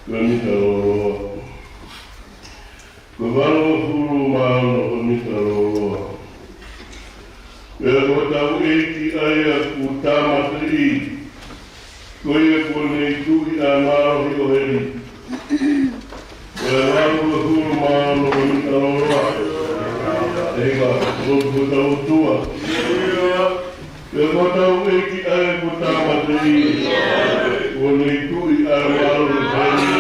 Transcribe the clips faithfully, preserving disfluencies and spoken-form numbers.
Ko e mita lōloa. Ko e valungofulu mā ono ko e mita lōloa. Pea ko hotau ʻEiki ʻa ia kuo tāmateʻi, ko ia kuo ne tuʻi ʻa e mālohi ʻo heli. Pea valungofulu mā ono ko e mita lōloa. ʻE ka, ko hotau ʻOtua. Pea ko hotau ʻEiki ʻa ia kuo tāmateʻi, kuo ne tuʻi ʻa e mālohi ʻo heli.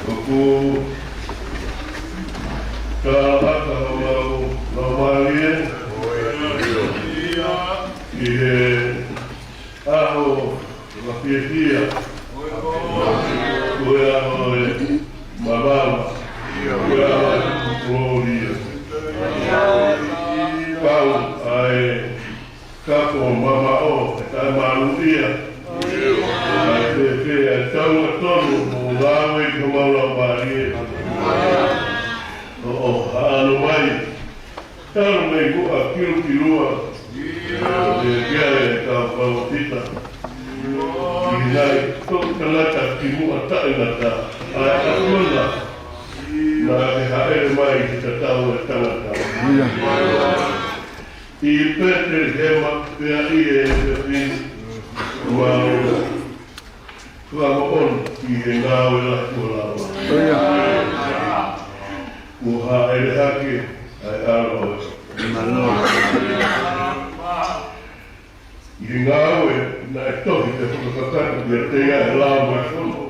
ʻOku tala atu ʻa e lau, lau mālie ʻi he ʻaho ʻo e fiefia. Ko e ʻaho ʻo e mavava. Ko e ʻaho ʻo e kolōlia. Kau ai kapo mamaʻo, e taʻemālie ia. ʻA e fēfē ʻa e taunga tonu ʻo ngāue ki homau lau mālie. ʻO, ʻo haʻano mai. Talu mei muʻa kilukilua. ʻE kia e kau palōfita. ʻI nai, toʻu tangata ki muʻa taʻengata. ʻA e ʻAfiona. Naʻa ke hāʻele mai he tatau e tangata. ʻi Petelihema, pea ʻi he efiafi ni, ʻo mau fakamoʻoni ki he ngāue lahi kuo lava. ʻIo. Kuo hāʻele hake ʻa e ʻAlo ʻo e ʻOtua. Mālō. ʻI he ngāue naʻe tohi pea fakakakato kiate ia ʻe he Laumālie Māʻoniʻoni.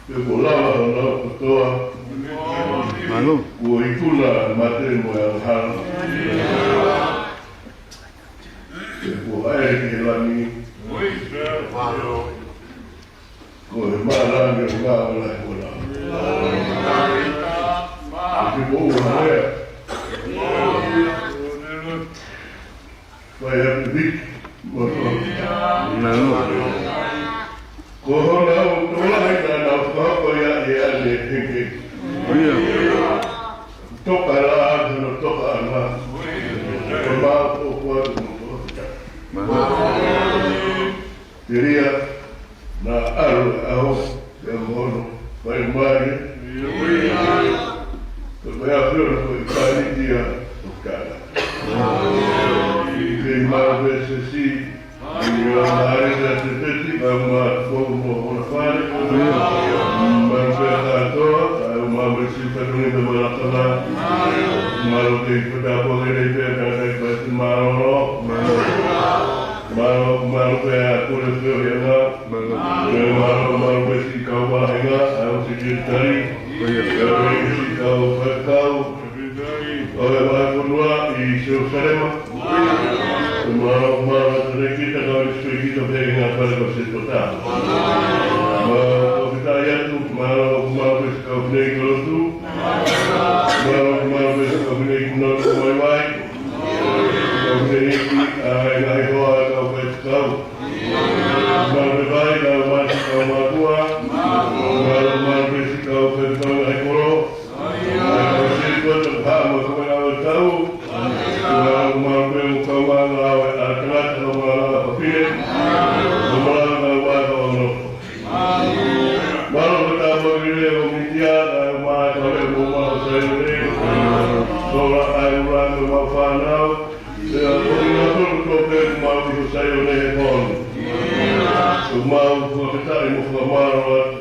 Pea kuo lava hono kotoa. Mālō. Kuo ikuna mate mo e angahala. Pea kuo hāʻele ki he langi. Ko e mālangi ʻo e ngāue lahi kuo lava. Ke mou ua hea. Vai atu viki. Mālō. Ko hono tokolahi naʻa nau fakahoko ia ʻi he ʻaho ni. ʻIo. Toka la, no toka ana. Ko mau ko kua tu mo ko. Mālō. Telia, naʻa ʻalu ʻa e ʻaho, pea mo hono fai mai. Ko e ʻAfiona ko e Pālaniti ʻo e tangata. Kei mālō pē Sesi, kei mālō pē Sesi peti, kae ʻumaʻā Tupou mo hona fale. Mālō pē kātoa, kae ʻumaʻā Sesi pē mo e malakala. Mālō pē ki he fatapuaki lelei pē, kae ʻumaʻā e kau faifekau mālōlō. Mālō, mālō pē ʻa e Pule Feohiʻanga. Mālō. Pea mālō, mālō pē siʻi kau vāhenga, ʻa e sekelitali. ʻIo. Pea pehē ki he siʻi kau faifekau ʻo e vahefonua ʻi Selusalema. Pea mālō, mālō pē ki he kau siʻi kau faifekau pē ʻi he ngaahi fale kau setuata. Mālō, fakafetaʻi atu, mālō, mālō pē siʻi kau fineʻeiki lotu. Mālō, mālō pē siʻi kau fineʻeiki lotu mai vai. Kau fineʻeiki, ʻa e ngaahi hoa, kau faifekau. Mālō pē vai, kau masi, kau mātuʻa. Mālō, mālō pē siʻi kau faifekau ngaahi kolo. ʻA e kau setuata, kau haʻa mo e kau ngāue tau. Mālō, mālō pē mo e kau ngāue ʻa e tangata, kau ngāue fafine. Mālō, mālō pē kau ngāue tau. Mālō pē tāpuaki lelei ʻo Mitia, kae ʻumaʻā e kau leʻo mo e maʻu ʻo Saione. Sola ʻa e ʻuluaki ʻo e maʻu fānau. Pea ko kinautolu kotoa pē ʻoku maʻu ʻi ho Saione he pō ni. ʻOku mau fakafetaʻi mo fakamālō atu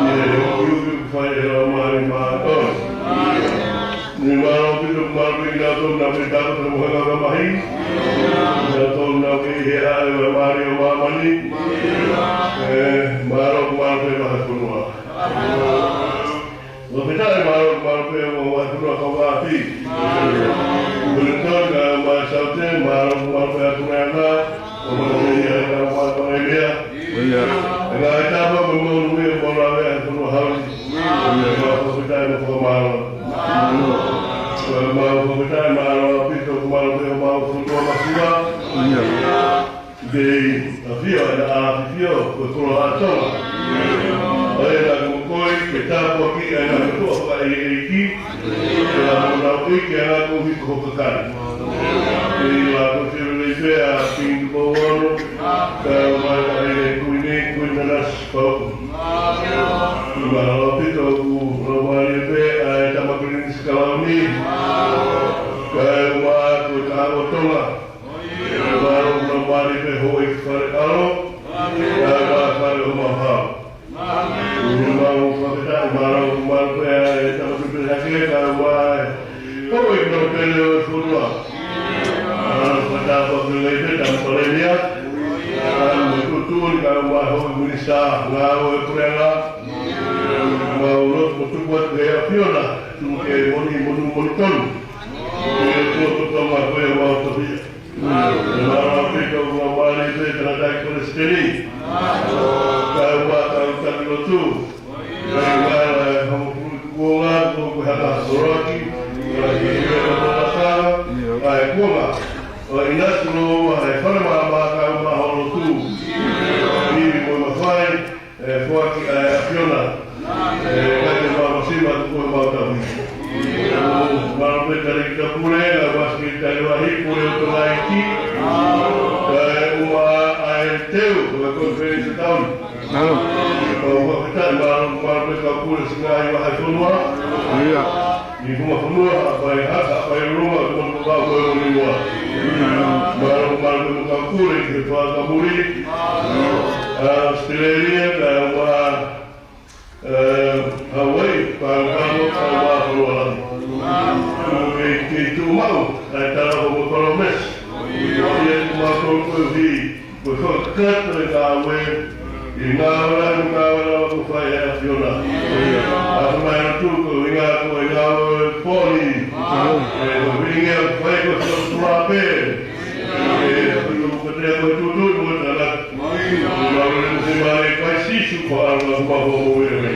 ʻi he ukiuki ʻoku fai ʻe he Laumālie Māʻoniʻoni. Ni mālō ʻaupito, mālō pē kinautolu naʻa nau tāpuekina mo e ngaahi mamahi. Kinautolu naʻa nau kei ʻi he ʻaʻeva mālie ʻo māmani. ʻE, mālō, mālō pē vahefonua. Fakafetaʻi, mālō, mālō pē mo e vahefonua kau vāofi. Wellington, kae ʻumaʻā Saute, mālō, mālō pē ʻa e puleʻanga. ʻO mālō pē ia, kae ʻumaʻā e Pangēlia. ʻIo. ʻE ngaahi tapa mo e monumia mo e lave ʻa e fonua hau ni. ʻIo. Mau fakafetaʻi mo fakamālō. Mau fakafetaʻi, mālō ʻaupito, mālō pē homau fonua masiva. ʻIo. Kei ʻafio ʻa e ʻAfifio, ko e koloa ʻa Tonga. ʻA ia naʻa ku mokoi ke tāpuakiʻi ʻa e ngaahi motuʻa fakaʻeiʻeiki, pea mo honau ʻeiki ʻa e ngaahi kovi ko ho kakai. Kei lākou te lelei pē ʻa Kingi Tupou Ono, kae ʻumaʻā e Kuini, Kuini Nanasipauʻu. Mālō ʻaupito, ʻoku laumālie pē ʻa e Tama Kilinisi Kalauni, kae ʻumaʻā ko e Kahaʻu ʻo Tonga. Mālō, mālō pē houʻeiki fale ʻalo, kae ʻumaʻā e fale ʻo Mahau. Mālō, mau fakafetaʻi, mālō, mālō pē ʻa e Tama Tuʻi Pene Hake, kae ʻumaʻā e houʻeiki nofo pele ʻo e fonua. Mālō, fakatapu atu lelei pē Tama Palēmia, kae ʻumaʻā e tuʻutuʻuni, kae ʻumaʻā e houʻeiki minisitā ngāue puleʻanga. Mau lotu mo tuku atu ki he ʻAfiona, tuku ke moni, monu, moni tonu. Ke tuku atu ʻa e ngāue ko ia mau tohi. Mālō ʻaupito, mālō pē tangataʻeiki palesiteni. Kae ʻumaʻā e kau taki lotu. Kae ʻumaʻā e houʻeiki kuonga, ko e hanga ʻo toloaki. Kae ʻumaʻā e tangataʻeiki kuonga. ʻA e kuonga ʻo e ʻinasi lōua, e fale maama, kae ʻumaʻā e houʻeiki lotu. Ivi mo e mafai. ʻE, foaki ʻa e ʻAfiona. ʻE, kae te mau sima tu ko mau tau ni. Mālō pē Talēkita Pule, kae ʻumaʻā e Sekelitali Lahi, Pule ʻo Tonga ʻEiki. Kae ʻumaʻā ʻa e teu, ko e konifelenisi taʻu ni. Mālō. Kau fakafetaʻi, mālō, mālō pē kau pule siʻi ngaahi vahefonua. ʻIo. ʻi Fumafonua, Haʻapai, Haʻapai Luma, Fumafonua, Fumafonua. Mālō, mālō, mālō, mālō, ki he fakamolemole. ʻA Australia, kae ʻumaʻā, ē, Hawaii, kae ʻumaʻā, kae ʻumaʻā, kae ʻumaʻā. Ke, ke tuʻu maʻu, ʻa e tala ʻo e palōmesi. ʻIo, ʻa ia ʻoku mau kole koeʻuhi ko e fakakakato e ngāue, ʻi he ngāue, ngāue ʻoku fai ʻe he ʻAfiona. ʻA e mai atu ko e ngāue, ko e ngāue poni. ʻE, ko e ʻuhinga ʻoku fai ko e fakatuʻamelie. ʻE, ko e tuʻutuʻuni mo e tangata. Ngāue ʻoku fai ʻe Kalaisi Sīsū ko e ʻAlo ʻoku mau ʻomi ʻe he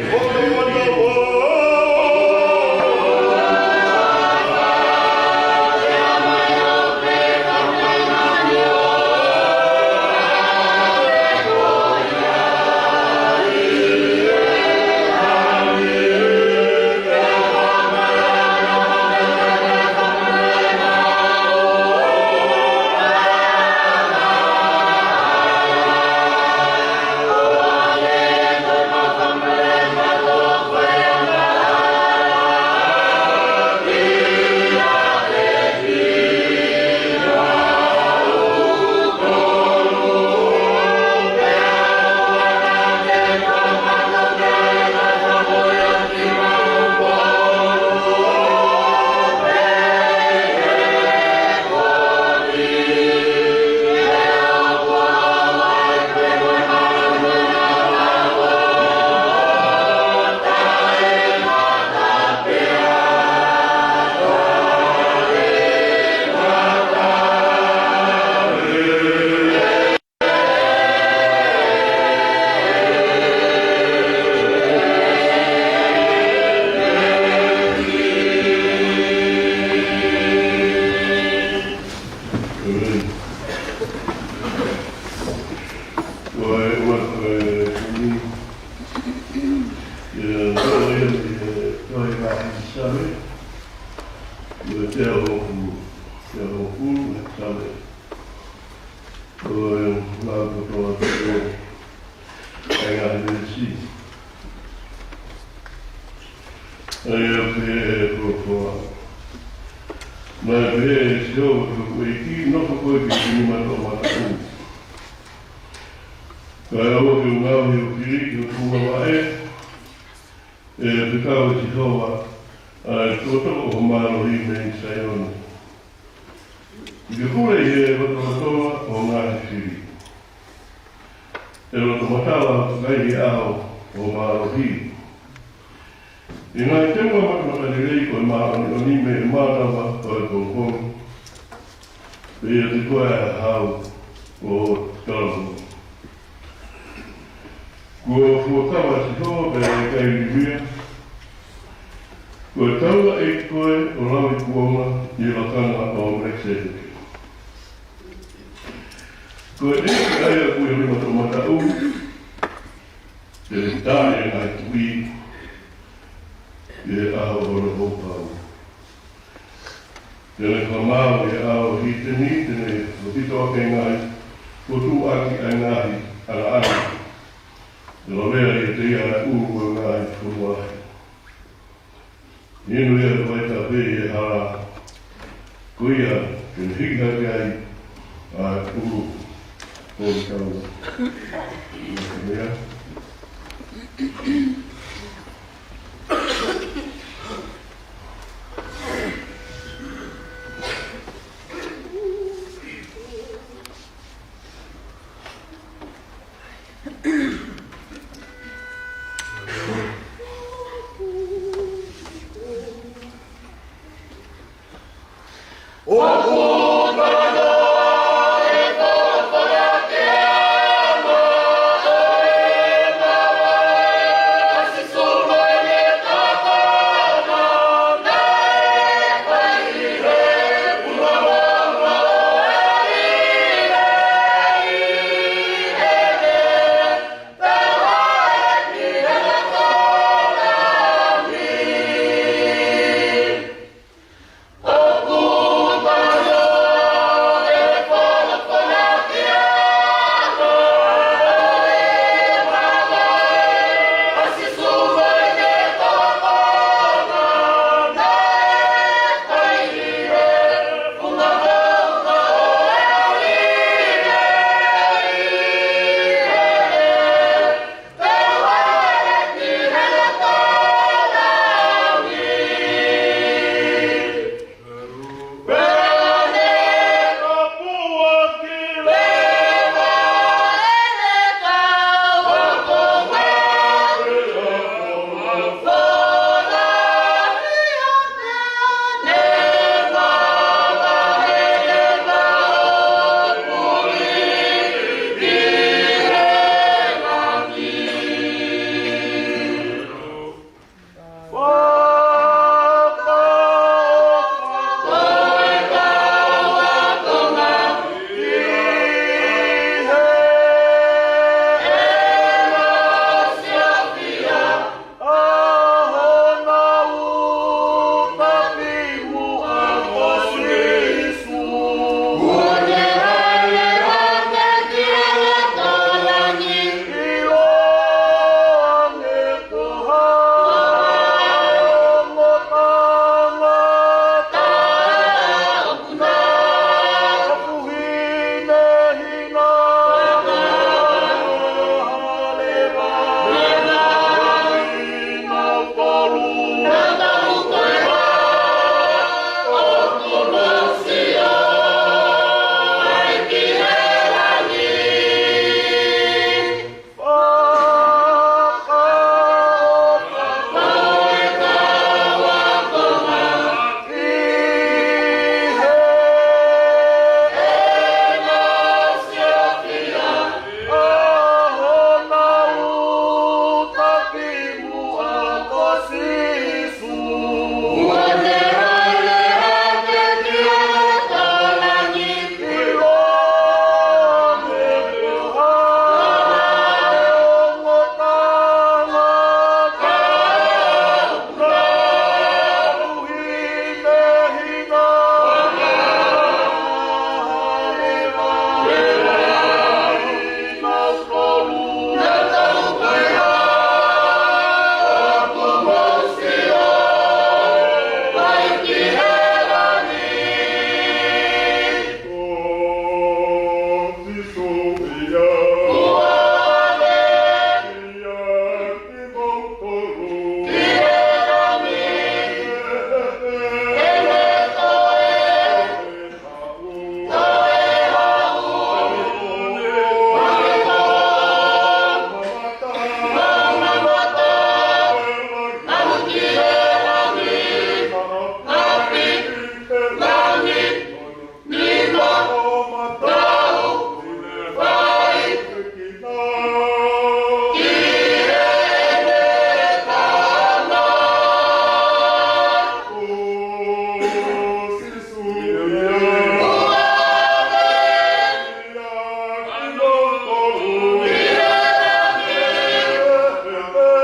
ʻA ia pē ʻe kolofoa. Naʻe pehē ʻe Sihova ki hoku ʻEiki, nofo koe ki he nima toʻomataʻu. Kae ʻoua ke u ngaohi hoku fili ki ho tuʻunga vaʻe, ʻe fekau ʻe Sihova ʻa e tokotoko ʻo ho mālohi mei Saione. ʻI he pule ʻi he lotolotonga ʻo e ngaahi fili. ʻE loto matala ʻo kakai ʻi he ʻao ʻo ho mālohi. ʻI he ngaahi teunga matamatalelei ko e māʻoniʻoni mei he mānava ʻo e pongipongi. Pea ʻiate koe ʻa e hau ʻo e talavou. Kuo fuakava ʻe Sihova pea ʻikai liliu ia. Ko e taulaʻeiki koe ʻo laui kuonga ʻi he lakanga ʻo Melekisēteke. Ko e ʻEiki ʻa ia ʻoku ʻi he nima toʻomataʻu, te ne taaʻi ʻa e ngaahi tuʻi ʻi he ʻaho ʻo hono houhau. Te ne fakamaau ʻi he ʻao ʻo Hiteni, te ne ʻaupito ʻaki ʻa e ngaahi, fokotuʻu ʻaki ʻa e ngaahi ʻaʻana. Te lavea ʻiate ia ʻa e ʻulu ʻo e ngaahi fonua lahi. Inu ia ʻa e vai tafe ʻi he hala. Ko ia te ne hiki hake ai ʻa e ʻulu ʻo e tau. Ia. Ue, ue, ue, ue, ue, ue, ue, ue, ue,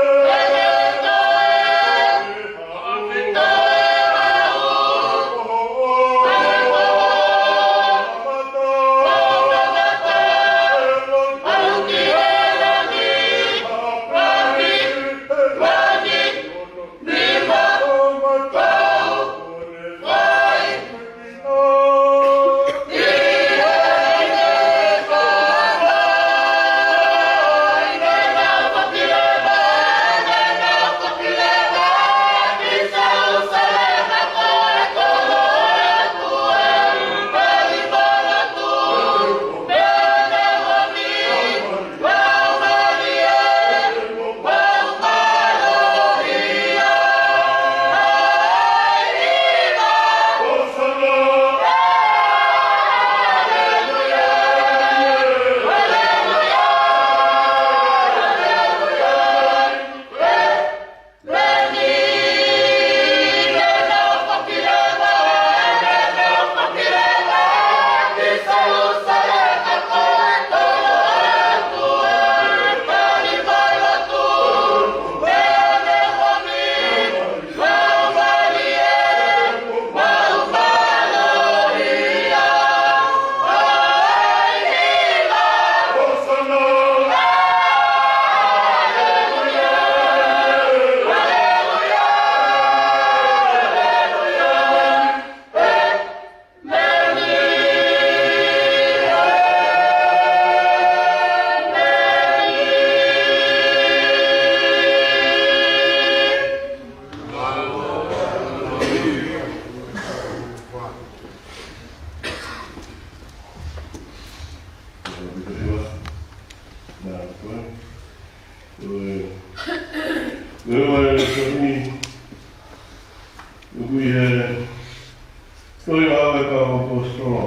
Tohi ʻa e Kau ʻAposetolo.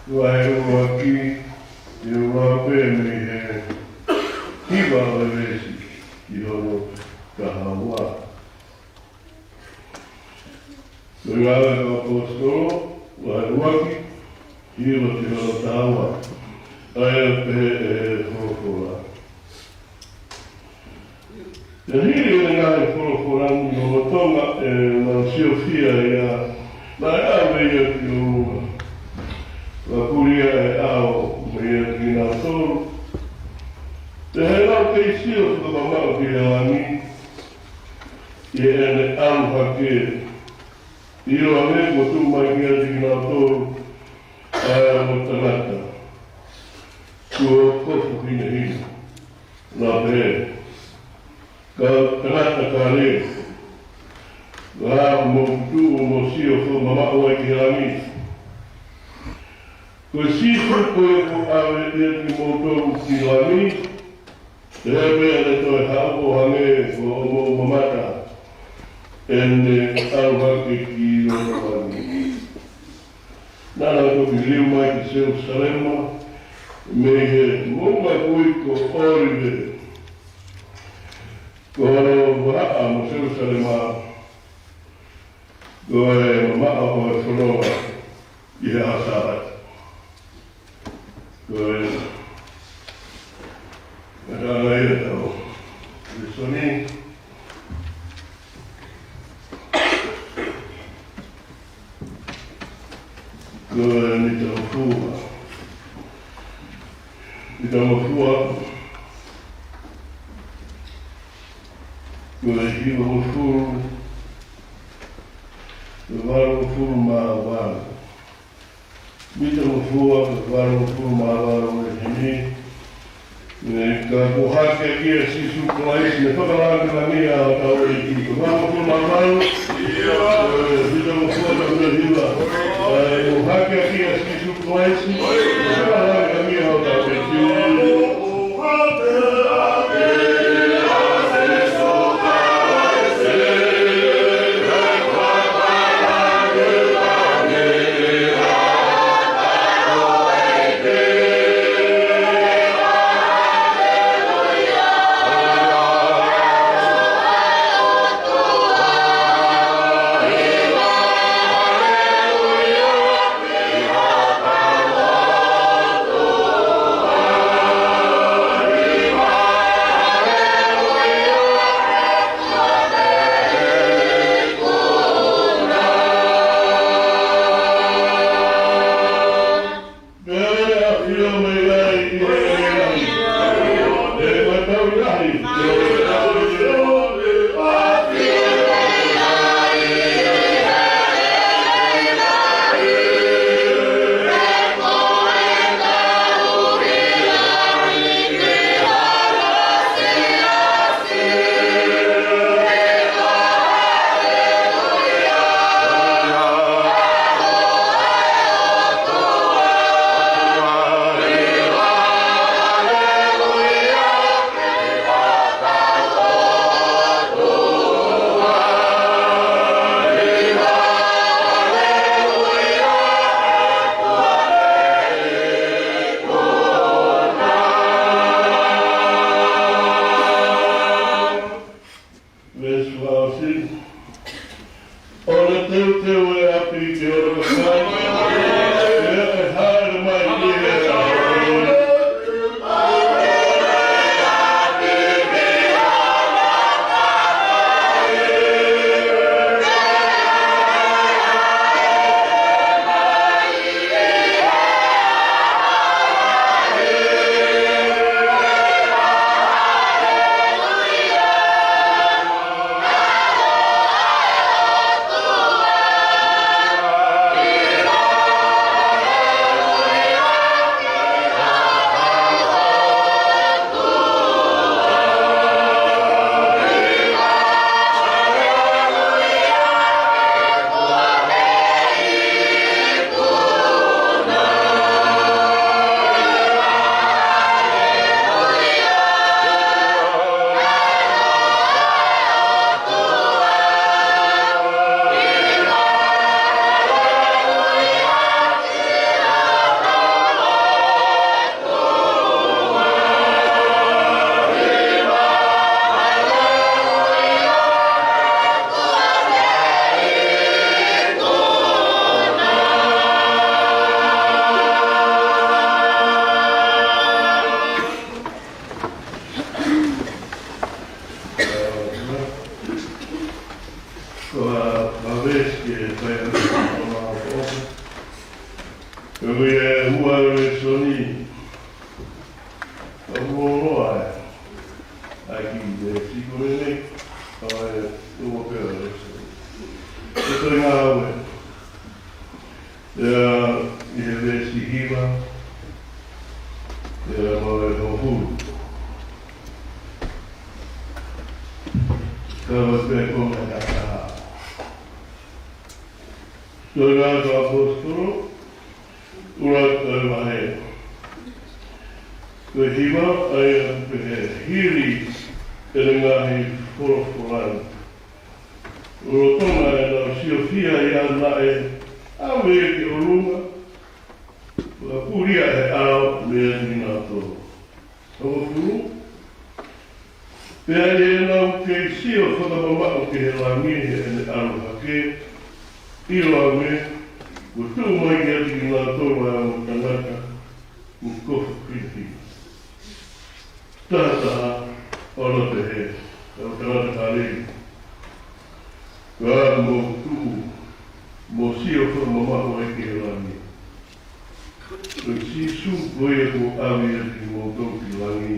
Vahe ʻuluaki, ʻe ua pē mei he hiva ʻo e veesi ki hono taha ua. Tohi ʻa e Kau ʻAposetolo, vahe ʻuluaki, hiva ki hono taha ua. ʻA ia ʻoku pehē ʻe he folofola. Pea hili ʻene ngaahi folofola ni lolotonga ʻenau siofia ia, naʻe ʻave ia ki ʻolunga. Pea puli ʻa e ʻao meiate kinautolu. Pea heʻenau kei sio fakamamaʻu ki he langi, ʻi heʻene ʻalu hake, ʻiloange kuo tuʻu mai kiate kinautolu ʻa e ongo tangata kuo kofu hinehina. Naʻe pehē, Kau tangata Kāleli, ʻoku mou tuʻu mo sio fakamamaʻu ai ki he langi? Ko e Sīsū ko ia kuo ʻave ʻiate kimoutolu ki langi, ʻe pehē ʻe toe haʻu ʻo hangē ko hoʻomou mamata ʻene ʻalu hake ki loto langi. Naʻa nau toki liliu mai ki Selusalema mei he moʻunga kui ko ʻŌlive, ko hono vahaʻa mo Selusalema ko e mamaʻo ʻo e fononga ʻi he ʻaho Sāpate. Ko e ngataʻanga ia ʻetau lēsoni. Ko e mitangofua. Mitangofua. Ko e hivangofulu. Ko e valungofulu mā valu. Mitangofua, ko e valungofulu mā valu ʻo e himi. Ne ka ko e hake ʻa Sīsū Kalaisi, ne fakalāngilangiʻia ʻa hotau ʻEiki. Ko e valungofulu mā valu, ʻio, ē, mitangofua, ko e hiva. Ē, ko e hake ʻa Sīsū Kalaisi, ne fakalāngilangiʻia ʻa hotau ʻEiki. Veesi fakaʻosi. ʻOua ʻe teuteu e ʻapi ke ʻoua ʻe kai, pea ke hāʻele mai ki he ʻapi. Ko e veesi ke fai ʻaki ʻa e ʻofa. Ko e ua e lēsoni. ʻOku loloa e ʻai ki he veesi ko eni, ʻa e ua pē ʻa e lēsoni. Ko e Ngāue. ʻIa, ʻi he veesi hiva, ʻia mo e hongofulu. Ka ua pē ko e ngaahi ʻaho. Tohi Ngāue ʻa e ʻAposetolo, ʻuluaki vahe. Ko e hiva, ʻa ia ʻoku pehē: Hili ʻene ngaahi folofola ni, lolotonga ʻenau siofia ia naʻe ʻave ki ʻolunga, ʻo puli ʻa e ʻao meiate kinautolu. Hongofulu. Pea ʻi heʻenau kei sio fakamamaʻu ki he langi heʻene ʻalu hake, ʻiloange, kuo tuʻu mai kiate kinautolu ʻa e ongo tangata mo e kofu hinehina. Taha taha, ʻo na pehē, ʻa e tangata Kāleli, ka mou tuʻu, mou sio fakamamaʻu ai ki he langi. Ko Sīsū ko ia kuo ʻave ʻiate kimoutolu ki langi,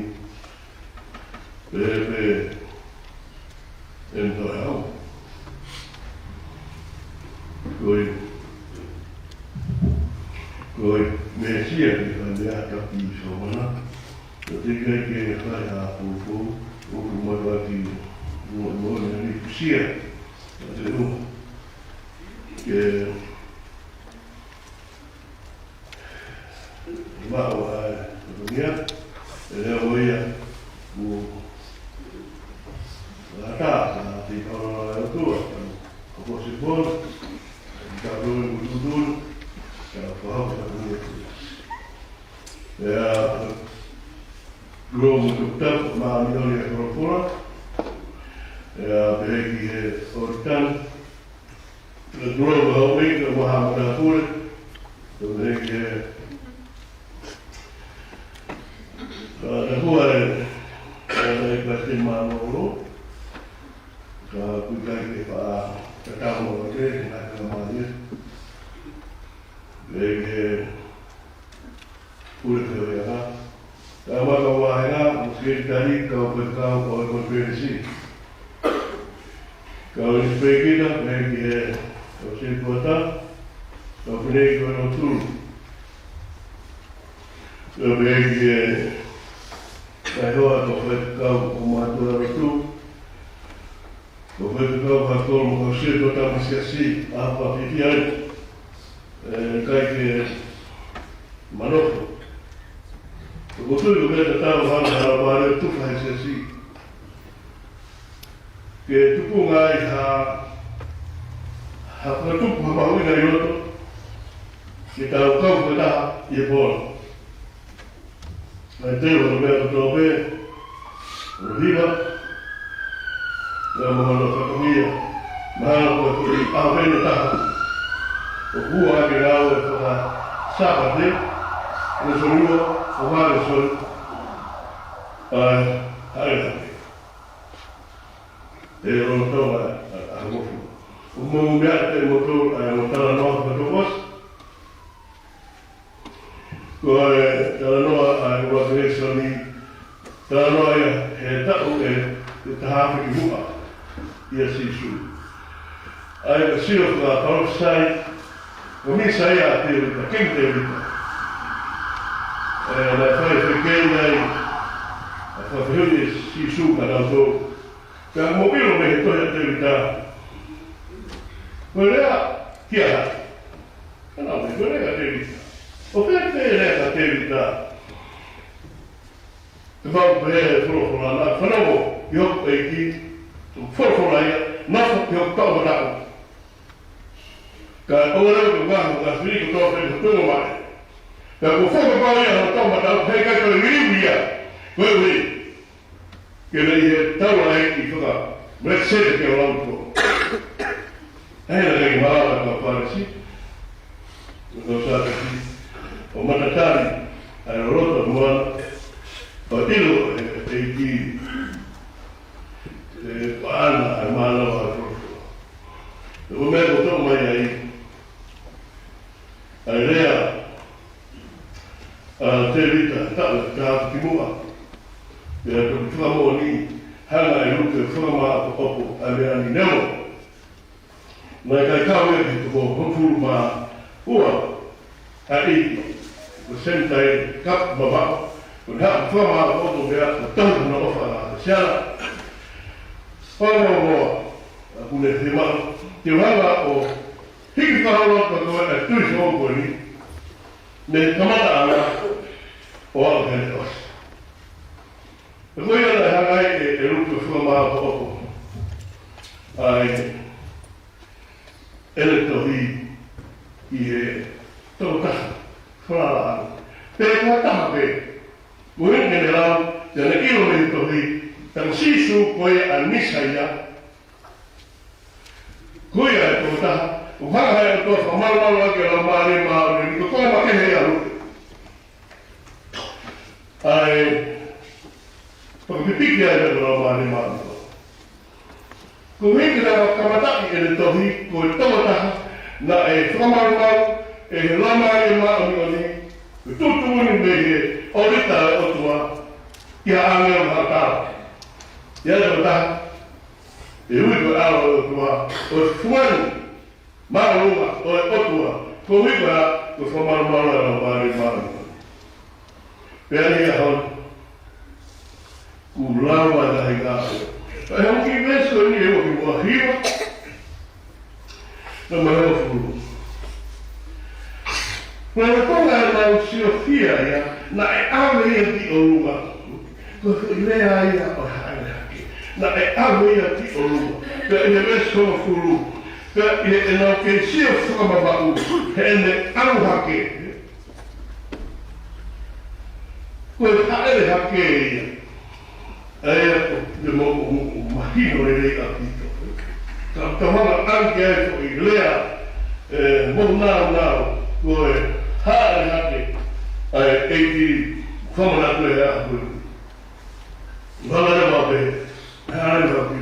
pehē pē ʻe he ʻaho. Ko e, ko e Mesia ki he meʻa ka pi so mana. Ka te kai ke fai ha poupou, ʻoku mai ʻaki mo, mo ne ni kusia. Ka te ua. Ke maʻu ʻa e, ko ia, ʻe lea ʻo ia, mo ʻata, ka te kau la e ʻOtua, ka ko se pona, ka ko e kututu, ka ko hau ka ko ia. ʻIa, Lomu Tokutapu, Māʻoniʻoni ʻa e Folofola, ʻia, pehē ki he ʻOritani, ʻIa, tuʻu ʻa e houʻeiki mo ha matāpule, tuʻu hake, ʻa, tuʻu ai, ʻa, ʻa e Palesiteni Mālōlō, ka ʻoku ʻikai ke faʻa tatau mo e ke, na ka mai e. Pehē ki he Pule Feohiʻanga, kau maka vāhenga mo e sekelitali kau faifekau ʻo e konifelenisi. Kau Lisipeikita, pehē ki he kau Setuata, kau Feneki ʻo e lotu. Kau pehē ki he kau hoa, kau faifekau ʻo e mātuʻa lotu. Kau faifekau, kau kolo, kau Setuata mo e siasi, ʻa e fakafiefia ai. ʻE, ʻikai ke manofo. Ko e tui ko e meʻa tatau hanga ʻe he Laumālie ʻo tufa he siasi. Ke tupunga ai ha, ha fakatupu, ha mahuʻinga ʻi loto. Ke tau kau fakataha ʻi he pō ni. Mai te o meʻa kotoa pē, ʻo hiva, ʻa e mahalo fatongia, mahalo ko e ʻaho pē ʻe taha, ʻoku ʻoatu ʻa e ngāue faka-Sāpate, lēsoni ua, ʻo ha lēsoni, ʻa e, ʻa e, ʻa e, ʻe o tau ʻa, ʻa, ʻa, ʻa, ʻo mou meʻa ʻe moutolu, ʻa e, ʻo talanoa fakaʻosi. Ko e talanoa ʻa e ua lēsoni, talanoa ia he taʻu ʻe, ʻe taha afe kimuʻa ʻia Sīsū. ʻA ia ko e sio fakapalōfisai, ko e Mīsaia ʻa Tēvita, King Tēvita. ʻE, naʻe fai fekei ai, ʻa e fakafehuʻi ʻe Sīsū kiate kinautolu. Ka mou ʻilo mei he tohi ʻa Tēvita. Ko e lea ki ai. Ka naʻe ʻikai ko e lea kia Tēvita. ʻO pehē pē lea kia Tēvita. Te mau pehē folofola na, fanongo ki hoku ʻEiki, folofola ia, nofo ki hoku toʻomataʻu. Ka ʻoua naʻa ke vahe, ka fili ko tō pē ko tō mai. Ka ko faka pau ia hoku toʻomataʻu, heʻikai ko e liliu ia. Ko e ui. Ke ne ʻi he taulaʻeiki faka-Melekisēteki ʻo lauto. ʻE, naʻe ʻikai ke malava ʻa e kau Fālesi, ʻa e kau Sātusi, ʻo matatali ʻa e loloto ʻo e moana, ʻo ʻilo ʻe he ʻEiki ʻe paʻanga ʻa e mānava ʻa e folofola. Ko e meʻa ko e toʻo mai ai ʻa e lea ʻa Tēvita, taʻu ʻe taha afe kimuʻa. Pea toki fakamoʻoni, hanga ʻe Luke ʻo fakamāʻopoʻopo ʻa e meʻa ni, neongo naʻe ʻikai kau ia ki he toko hongofulu mā ua ʻa e ʻEiki, ko e Senitaile, kapu mamaʻo, ko ʻene haʻu ʻo fakamāʻopoʻopo meʻa, ʻo tohi hono ʻofa ʻa e siana. Fakamoʻoni, ʻa, ʻoku ne fiemaʻu ke u hanga ʻo hiki fakaholo atu ʻa e tui foʻou ko eni, mei he kamataʻanga ʻo aʻu ki he ʻosi. Pea ko ia naʻe hanga ai ʻe, ʻe Luke ʻo fakamāʻopoʻopo ʻa e, ʻene tohi ki he tokotaha falala ange. Pea ko e taha pē, ko eni ke ne lau, te ne ʻilo mei he tohi, tā ko Sīsū ko ia ʻa e Mīsaia, ko ia ʻa e tokotaha, ʻoku hanga ʻe he ʻOtua ʻo fakamalumalu ʻaki ʻa e Laumālie Māʻoniʻoni, ko e konga makehe ia ʻo Luke. ʻA e fakapipiki ai ʻa e Laumālie Māʻoniʻoni. Ko e hiki naʻe kamataʻi ʻene tohi, ko e tokotaha naʻe fakamalumalu ʻe he Laumālie Māʻoniʻoni, ko e tuʻutuʻuni mei he ʻōlita ʻo e ʻOtua, ki ha ʻāngelo ʻo ha tau. Ia ko e tokotaha, ʻe ui ko e ʻAlo ʻo e ʻOtua, ʻo e Fungani Māʻolunga ʻo e ʻOtua, ko e ʻuhinga ko e fakamalumalu ʻa e Laumālie Māʻoniʻoni. Pea ʻi he ʻaho ni, kuo lava ʻa e ngāue. Pea ʻi he kiʻi veesi ko eni ʻe ua ki he ua hiva, naʻe mahino fulu. Ko e konga ʻenau siofia ia, naʻe ʻave ia ki ʻolunga. Ko e foʻi lea ia ʻo e hāʻele hake. Naʻe ʻave ia ki ʻolunga. Pea ʻi he veesi hongofulu. Pea ʻi heʻenau kei sio fakamamaʻu, heʻene ʻalu hake. Ko e hāʻele hake ia. ʻA ia ko e mo, mo, mo, mahino lelei ʻaupito. Ka tau hanga ʻo ʻai ki ai e foʻi lea, ʻe, mo nau nau, ko e hāʻele hake ʻa e ʻEiki, fakamanatu ʻe he ʻaho ko eni. Hanga leva pē, hanga leva pē,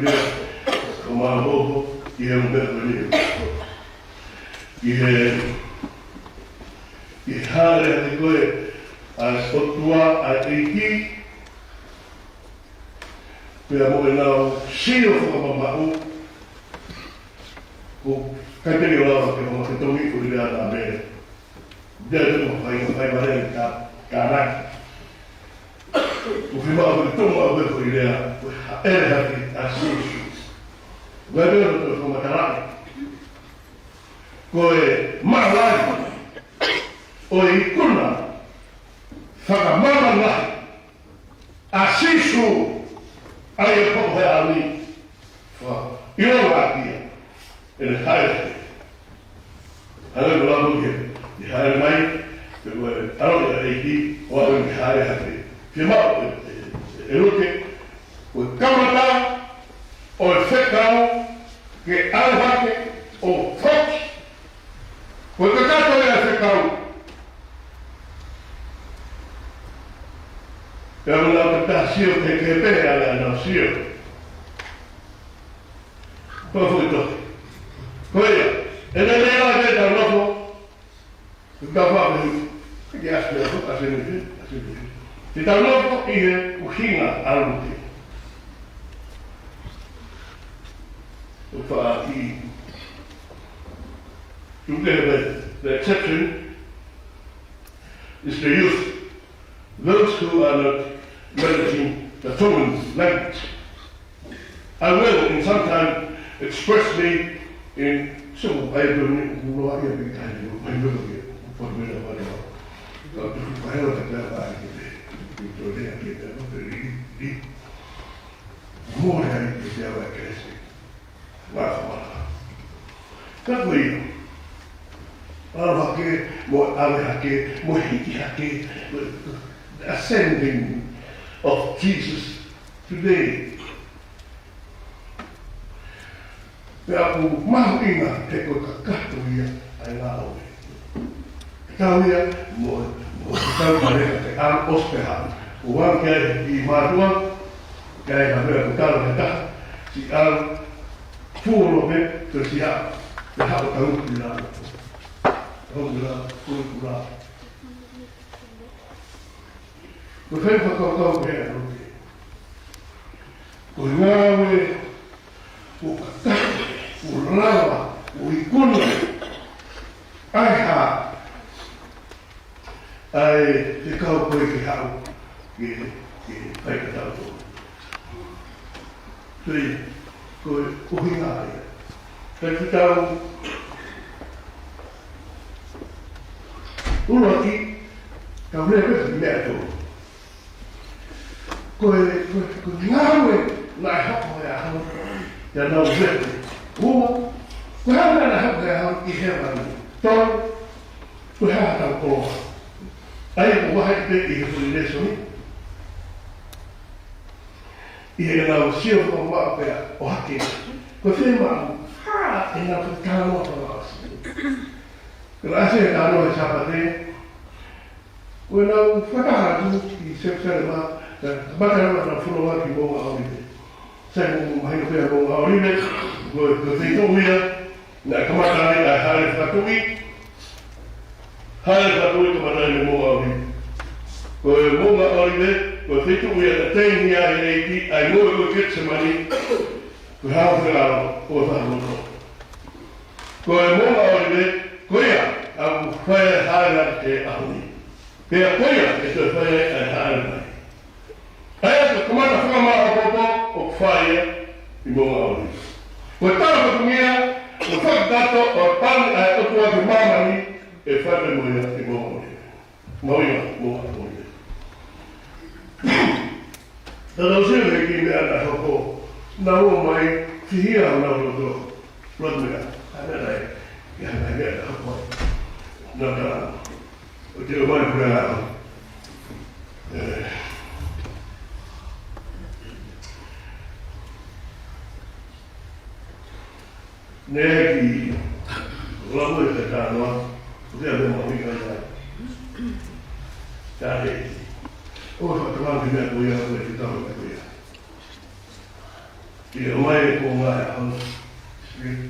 ko e mālōlō, ki he ʻuhinga ko eni. Ki he, ki he hāʻele hake ko ē, ʻa e ʻOtua, ʻa e ʻEiki, pea mo ʻenau sio fakamamaʻu, ʻoku ʻikai ke lava ke ʻomai ke tongi ko e lea naʻe mele. Lea te mo fai, fai vale ka, ka nai. ʻOku fiemaʻu ke tongi ʻa e ko e lea, ko e hāʻele hake ʻa Sīsū. Lea te mo fakamatalaʻi. Ko e mālai ʻo e ikuna fakamāmani lahi ʻa Sīsū, ʻa ia ko e ʻaho ni. Fa, ʻiloa kia, ʻene hāʻele. Hāʻele ko lalo ke, ke hāʻele mai, ke ko e ʻalo ia ʻEiki, ʻo ʻalu ke hāʻele hake. Ke maʻu, ē, ē, ē, ē, Luke, ko e kamata ʻo e fekau, ke ʻalu hake ʻo foki. Ko e kakato ia e fekau. Pea mo nau ka sio ke, ke pehē ʻa e nau sio. Pea foʻi tohi. Ko ia, ʻe lelei lā ke tau nofo, ke tau faʻa pehē, ke ʻasi pē, ʻasi pē, ʻasi pē. Ke tau nofo ʻi he ʻuhinga ʻa Luke. ʻO faʻa ʻi. Luke, the, the exception is the youth, those who are not managing the Tongan language. I will in some time express me in, so I will know I am behind you, I will be for me to whatever. But if I have a better idea, you don't have to get that, but really, really, more than you have a case. Wala, wala. Ka ko ia. ʻAlu hake, mo ʻave hake, mo hiki hake, the ascending of Jesus today. Pea ʻoku mahuʻinga he ko e kakato ia ʻa e ngāue. Kau ia, mo, mo, kau pare, ke ʻalu ʻosi pē haʻu. ʻO ʻalu ki ai ʻi mātuʻa, ki ai ha meʻa ko tala he taha, siʻi ʻalu, fuolope, ke siʻi haʻu, ke haʻu tau ki lalo. Tau ki lalo, tau ki lalo. Ko e fai fakakaukau pē ʻa Luke. Ko e ngāue, ʻoku kakato, ʻoku lava, ʻoku ikuna. ʻA e hā, ʻa e fekau ko ē ke haʻu, ke, ke fai ka tau tō. Ko e, ko e ʻuhinga ia. Ka te tau ʻuluaki, tau lea pē ki he meʻa tolu. Ko e, ko e, ko e ngāue naʻe hoko he ʻaho, ia nau vete. Ua, ko e hā naʻe hoko he ʻaho ʻi hēvani. Tolu, ko e hā tau koloa. ʻA ia ko e vahe pē ʻi he foʻi lēsoni. ʻI heʻenau sio fakamamaʻu pea ʻohake. Ko e fiemaʻu, hā, ʻenau fakatalanoa fakaʻosi. Ko e ʻasi e talanoa he Sāpate. Ko ʻenau fakataha atu ʻi Selusalema, ka kamata leva ʻenau fononga ki Moʻunga ʻŌlive. Sai mo mahino pē Moʻunga ʻŌlive, ko e, ko e feituʻu ia, naʻe kamata ai ʻa e hāʻele fakatuʻi, hāʻele fakatuʻi kamata ai mei Moʻunga ʻŌlive. Ko e Moʻunga ʻŌlive, ko e feituʻu ia naʻe teini ai e ʻEiki, ʻa e ngoue ko Ketisemani, ko e hao fengalo, ko e fahamoto. Ko e Moʻunga ʻŌlive, ko ia, ʻoku fai ai e hāʻele he ʻaho ni. Pea ko ia, ʻe toe fai ai ʻa e hāʻele mai. ʻA ia ko e kamata fakamāʻopoʻopo ʻoku fai ia ʻi Moʻunga ʻŌlive. Ko e tala fatongia, ko e fakakakato ʻo e pani ʻa e ʻOtua ki māmani, ʻe fai pē mo ia ʻi Moʻunga ʻŌlive. Mahuʻinga, Moʻunga ʻŌlive. Tau sio ki he kiʻi meʻa naʻe hoko, naʻa nau ō mai, fihia honau loto. Loto meʻa, ʻa e meʻa naʻe, ʻa e meʻa naʻe hoko. Naʻa nau ō mai pē ʻa. ʻE. Ne ki lava e talanoa, ko e meʻa mahuʻinga ia. Tale. ʻO fakatamaki meʻa ko ia, ko e fitau ko ia. Ke ʻomai e kuonga ʻa e Holy Spirit.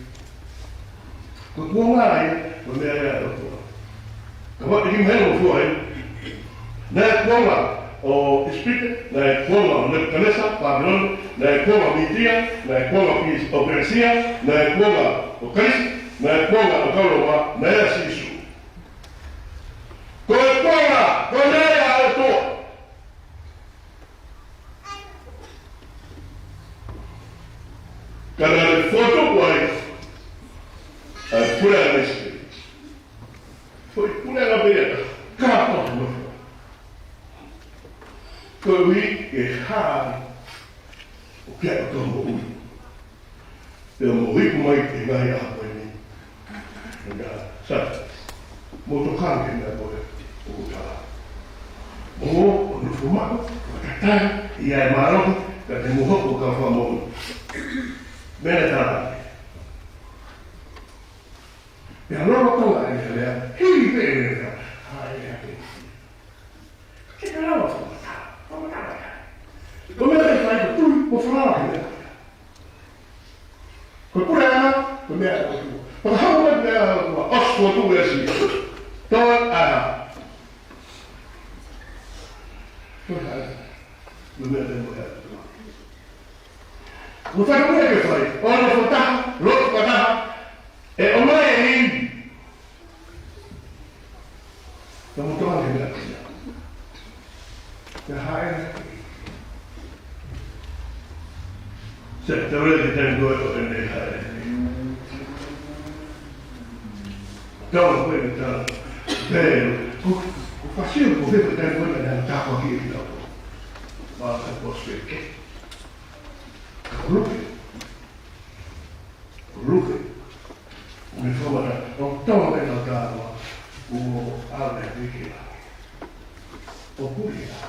Ko e kuonga ia, ko e meʻa ia ʻa e ʻOtua. Ka ʻoku ʻikai ke meʻa ʻa e ʻOtua ia. Naʻe kuonga ʻo ʻIsipite, naʻe kuonga ʻo Nepukanesa, Pāpilone, naʻe kuonga ʻo Mītia, naʻe kuonga ʻo Pis-, ʻo Pelesia, naʻe kuonga ʻo Kalisi, naʻe kuonga ʻo kau Loma, naʻe ʻa Sīsū. Ko e kuonga, ko e lea ʻa e ʻOtua. Ka naʻe fokotuʻu ai ʻa e pule ʻa ʻIsipite. Foʻi puleʻanga pē ia, ka ko e nofo. Koeʻuhi ke hā ʻo ke ʻoto moʻui. Pea mo iku mai ki he ngaahi ʻaho ko eni. Ka, sa, mou tokanga ki he meʻa ko ē ʻoku ou tala. Mou ō ʻo nofo maʻu, ʻo tataki ʻa e mālohi, ka te mou hoko ko e kau fakamoʻui. Meʻa naʻe tala. Pea lolotonga ʻene lea, hili pē ʻene lea, hāʻele hake. Ke te lava fakamatala, fakamatala. Ko e meʻa ʻe fai ko e tui, mo e falala ki he meʻa. Ko e puleʻanga, ko e meʻa ʻa e ʻOtua. Fakahoko mai e meʻa ʻa e ʻOtua, ʻosi fokotuʻu ʻe Sīsū. Toe ʻai. Toe ʻai. Ko e meʻa te mo e ʻOtua. Ko e fakamoʻoni ke fai, ʻo nofo taha, lotu fakataha, ʻe ʻomai e ivi. Ka mou tokanga ki he meʻa ko ia. Ka hāʻele. Se tau lea ki he taimi ko ē ʻo ʻene hāʻele. Tau ko ē ki he taimi. Pea, ko, ko e fasi ʻo ko e taimi ko ē naʻe tāpuakiʻi kitautolu. Mā ka ko speke. Ka ko Luke. Luke, ʻo ne fakamatala, ʻo tau mai ʻa e tau tāua, ʻo ʻave ʻa e viki la. ʻO puli la.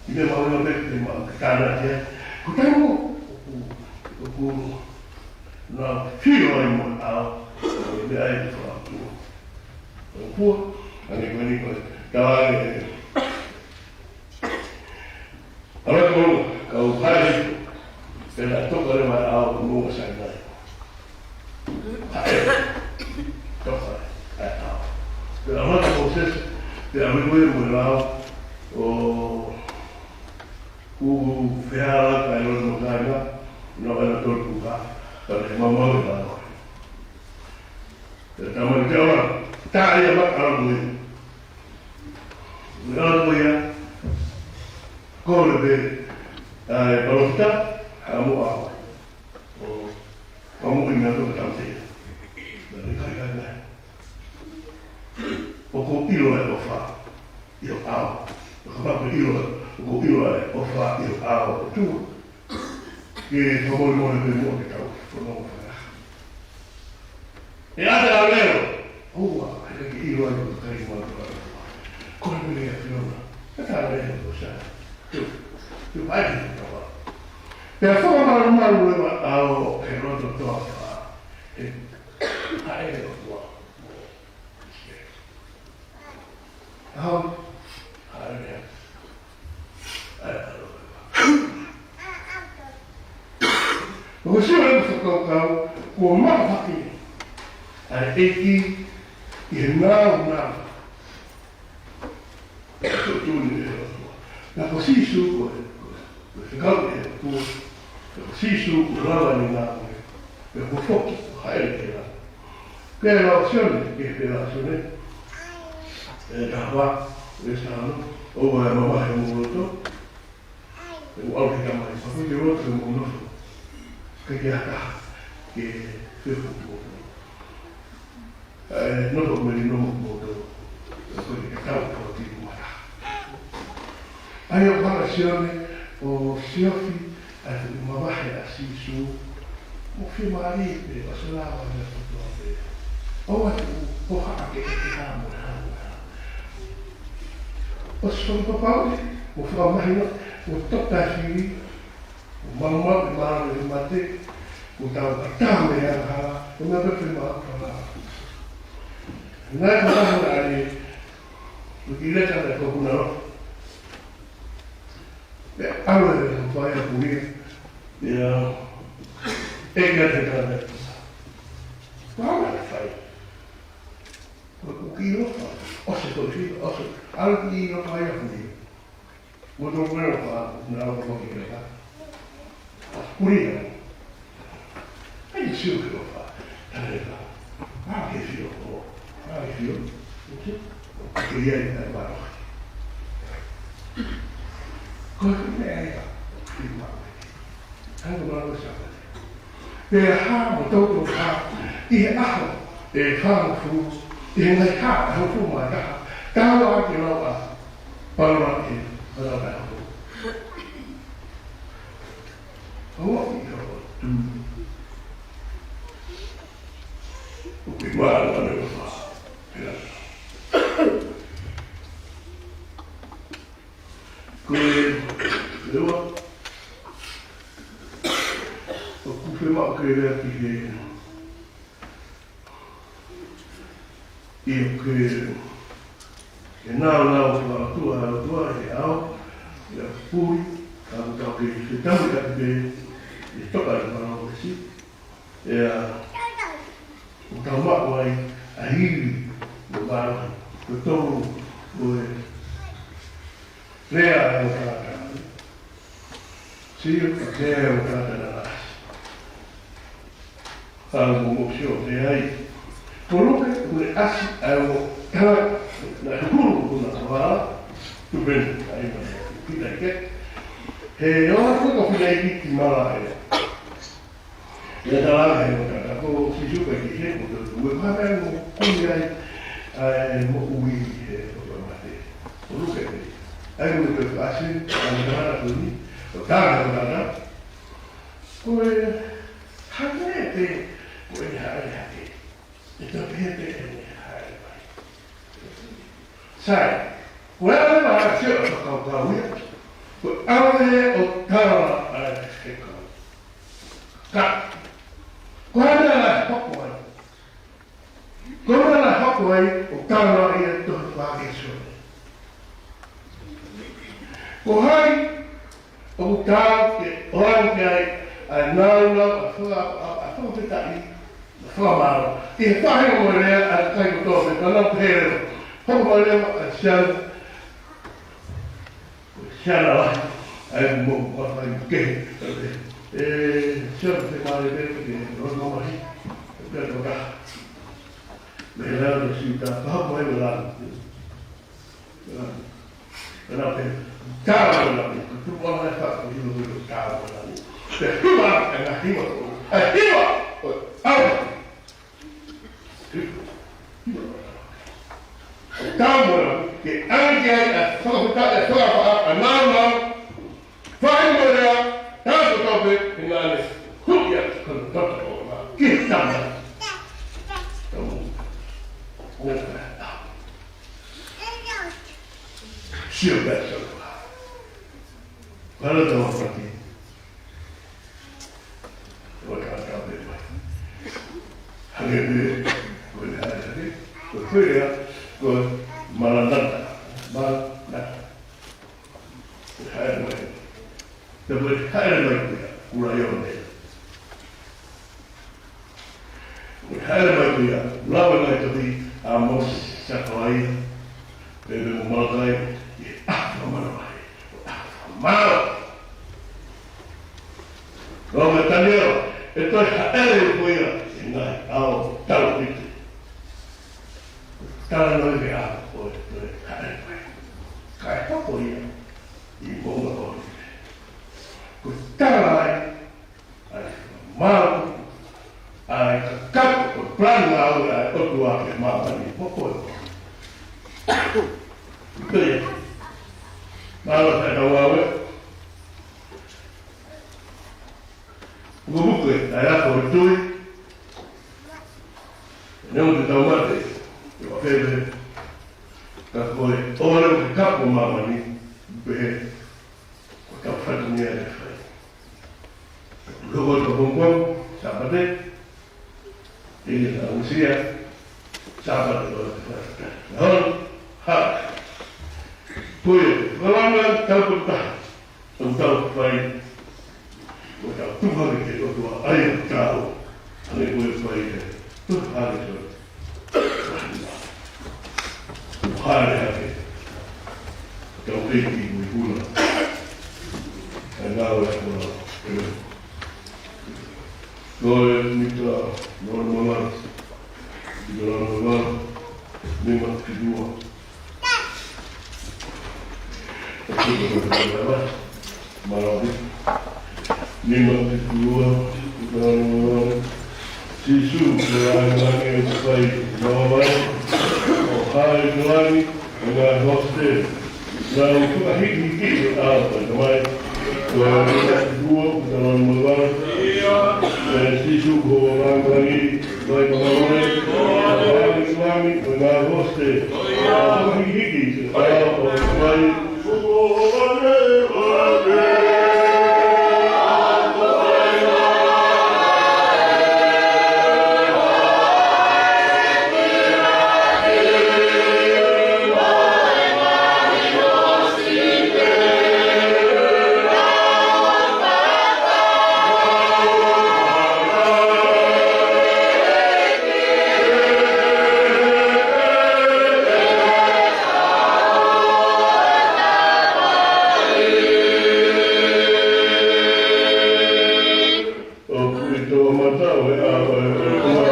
ʻI he mau ina pē, te mau ke tāna ia. Ko tau, ʻoku, ʻoku, na, fio ai mo au, ʻo ne ai te fakatua. ʻO pua, ane ko ni ko, tā e, ʻAlu atu, kau hāʻele, pea toka leva ʻa e ʻao ʻo Sainai. Hāʻele, toka e ʻao. Pea ʻalu atu Mōsese, pea ʻalu ko ē mo e lao, ʻo ʻuʻu feala ka e lolo mo kāinga, nau ʻalu atu ʻo tuka, ka ne maumau e lao. Pea tama ni te ora, tā ia ma ʻalu ko ē. Ua ko ia, ko le pē, ʻa e palōfita, ha mo ʻao. ʻO, ʻa mo ina to ka tau te. Na ni kai kai nai. ʻOku ou ʻilo e ʻofa, ʻio ʻao. Ka ma ko ʻilo, ʻoku ou ʻilo e ʻofa, ʻio ʻao, ʻo tu. Ke fakamolemole pē mo ke tau, ko no fana. ʻE ʻata a leo, ʻoua, ʻe ke ʻilo ai ko kai mo to. Ko le mele a fiona, ʻata a leo ko sa. Tu, tu ai ki tava. Pea fakamalumalu leva ʻa e ʻao he loto toafa, ʻe, ʻa e ʻOtua. ʻAho, haleluia. ʻAi, ʻalu. ʻOku sio e fakakaukau, kuo maʻu hake ʻa e ʻEiki ʻi he nāunau. Ko e tui ʻe he ʻOtua. Naʻa ko Sīsū ko e, ko e, ko e fekau ʻe he ʻOtua. Naʻa ko Sīsū ko e lava ni nā ko e, ko e foki, ko e hāʻele ke la. Ke la o Sione, ke la o Sione. ʻE taha, ʻe sano, ʻoua ʻe mamahi mo loto. ʻE ʻau ke kamai, pako ke loto mo nofo. Ke ke aka, ke fefu mo. ʻE, nofo meli nomo mo to. Ko ke tau ko ti mata. ʻAi ʻo pala Sione, ʻo siofi, ʻa e mavahe ʻa Sīsū, mo fiemālie pē, ʻo se lava ʻa e kotoa pē. ʻOua te u, ko haʻa ke ke ha mo ha mo ha. ʻO se fakapapauʻi, mo fakamahino, mo toka fili, mo maumau e mālō e mate, mo tau ka tā me ha ha, mo mea pē pē ma ha ha. Ngai ko ha ha ʻa e, mo ki leka na ko kuna lo. Pea ʻalu e fai a kuia. Ia. ʻE kia te tana. Pau na fai. Ko e kuki lofa. ʻOsi ko e filo, ʻosi. ʻAlu ki ʻIlopaia ko eni. Mo tō ko ē ʻOfa, naʻa ʻOfa ko ē ka. Kuria. ʻAi, sio ki ʻOfa. Tale ka. Maʻu ke filo ko. Maʻu ke filo. Kuria ʻi ai mālohi. Ko e meʻa ia. Filo mālohi. ʻAi, ko mālohi sa. Pea hā mo toutou hā, ʻi he ʻaho ʻe fāngofulu, ʻi he ngaahi hā ʻe hongofulu mā taha, tau ʻa ke lau ʻa Paula ʻi he ʻaho ʻe hongofulu. Hongofulu ʻi hoʻo tui. ʻOku ke mālō ʻa e ʻOfa. Ko e lewa, ʻoku fiemaʻu ke lea ki he, ʻio, ke, ke nāunau fakaʻotua, ʻa e ʻOtua he ʻao, ʻi he puli, ka ʻoku tau kei fetaulaki pē, ʻi he toka ʻi Palōmesi. ʻIa, ʻoku tau maʻu ai ʻa e ivi mo e mālohi, ko e tolu ko e lea ʻa e ʻOtua. Sio, ko e lea ʻa e ʻOtua naʻe ʻasi. Fānau mo mou sio, lea ai. Ko Luke, ʻoku ne ʻasi ʻa e ʻOtua, naʻe hulu ʻo na kavā, tupeni, ʻa e mana, pita ike. He ʻoku ko pita ike ki mala e. ʻIa tala he ʻOtua, ko Sīsū ka ki he ko tō tū e pāpā mo kumi ai, ʻa e moʻui he ʻOtua mate. Ko Luke pē. ʻAi mo tō tū ʻasi, ʻa e tala ko ni, ʻo tala he ʻOtua. Ko e hake pē, ko e hake hake. ʻE tau pehē pē ʻe ne hake mai. Sai, ko e ʻave ʻa e sio ʻa e fakakaukau ia, ko e ʻave ʻo tala ʻa e fekau. Ka, ko e hā e meʻa naʻe hoko ai? Ko e hā e meʻa naʻe hoko ai ʻo tala ia ʻi he tohi fakakēsoni? Ko hai ʻoku taau ke ʻoange ki ai ʻa e nāunau, ʻa e faka-, ʻa e, ʻa e fakafetaʻi, ʻa e fakamālō? ʻI he faʻahinga mo e lea ʻa e kakai kotoa pē, ka nau pehē leva, hoko mai leva ʻa e siana, siana lahi, ʻa e mo, mo fai mo kehe, ʻe, siana te mare pē, ke, ʻo mamahi, ʻe, pea ko ta. Mei he lea ʻo Siuta, ka hoko mai mo lea. Ana pe, tau ana pe, ka tupu ana e faka, ko hilo hilo tau ana ni. Te hiva, e ngaahi hiva ko, e hiva, ko au. Tau ana, ke ʻange ai ʻa e fakafetaʻi, ʻa e fakaʻapaʻapa, ʻa e nāunau, fai mo e lea, tau to tope, ke nane, huia, ko e toto o ma, ki tama. Tau, o ka, Sio pē ʻa e tau. Kala tau pati. Kala tau pē mai. Hangē pē, ko e hangē, ko e fea, ko e Maranata. Maranata. Ko e hangē mai. Te ko e hangē mai ko ia, kula i o nei. Ko e hangē mai ko ia, lava mai toki ʻa Mōsese, Sakalaia, pea mo Malakai, ʻi he ʻaho fakamālō ai, ʻaho fakamālō. Lava mai Taniela, ʻe toe hangē ko ia, ʻi he ngaahi ʻaho tau piti. Tala noa ʻi he ʻaho ko ē, toe hangē mai. Kae hoko ia, ʻi he moʻunga ko ē. Ko e tala ai, ʻa e mau, ʻa e kakato, ko e plan ngāue ʻa e ʻOtua ki māmani, mo koe. Pea, mālō e kau ngāue. Pukepuke, ʻa e ako ʻo e tui. Neongo te tau mate, ʻe ua feve, ka ko e ʻoua leva ke kapu ʻa māmani, pehē, ko e tau fatongia ʻe fai. Loko atu pongipongi, Sāpate, ʻi he tau usia, Sāpate ko e tau fatongia. Hon, ha. Ko e, ko e langa, tau pun taha. Tau tau fai, ko e tau tuha ki he ʻOtua ʻa ia tau. Hangē ko e fai ke, tuha ki he ʻOtua. Hāʻele hake. Tau ʻEiki mo e puna. ʻE ngāue ʻa e puna. Ko e Mita Noa Mangala. Mita Noa Mangala. Nima fitu ua. Mālō. Nima fitu ua, Sīsū, ko e langilangi ʻoku fai, mālō mai, ʻo haʻi ki langi, ʻo ngaahi hosite, nau tuʻu hiki hiki ʻi he ʻao ʻo e Tamai. Ko e nima fitu ua, Sīsū, ko e langilangi, ʻOku ʻi toʻomataʻu ʻa e ʻao ʻo e ʻOtua.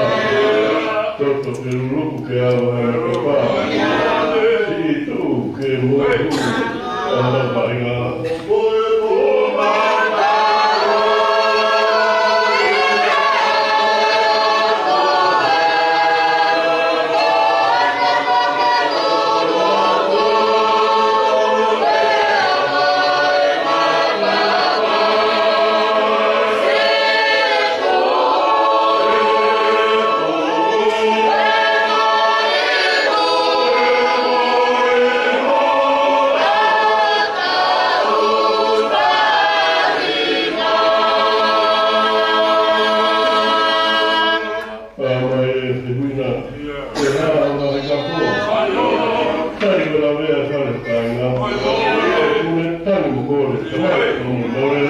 Toto ke luluku ke ava ʻa e matapā. Siʻi tuʻu ke mohu ʻa e faʻahinga. ʻA mai e te huina. Te hā ana he kapo. Tari ko la vea fale kāinga. Kune tani mo kore. Tamai ko mo kore.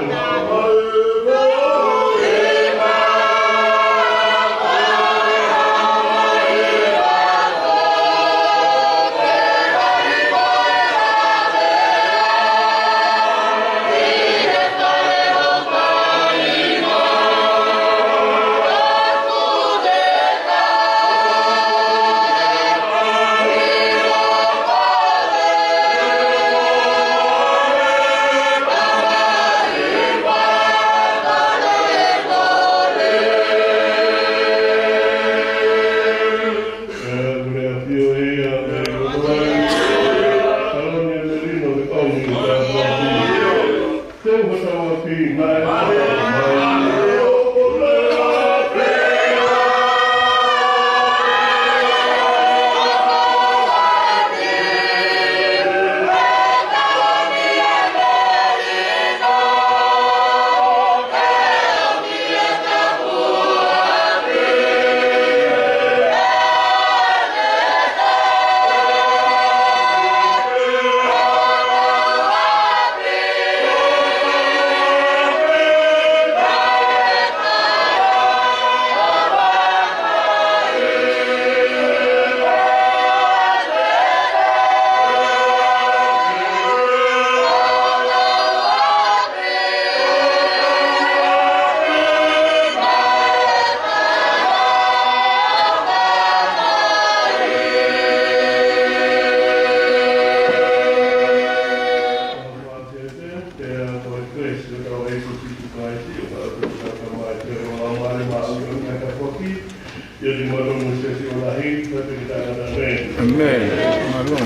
ʻĒmeni. Mālō.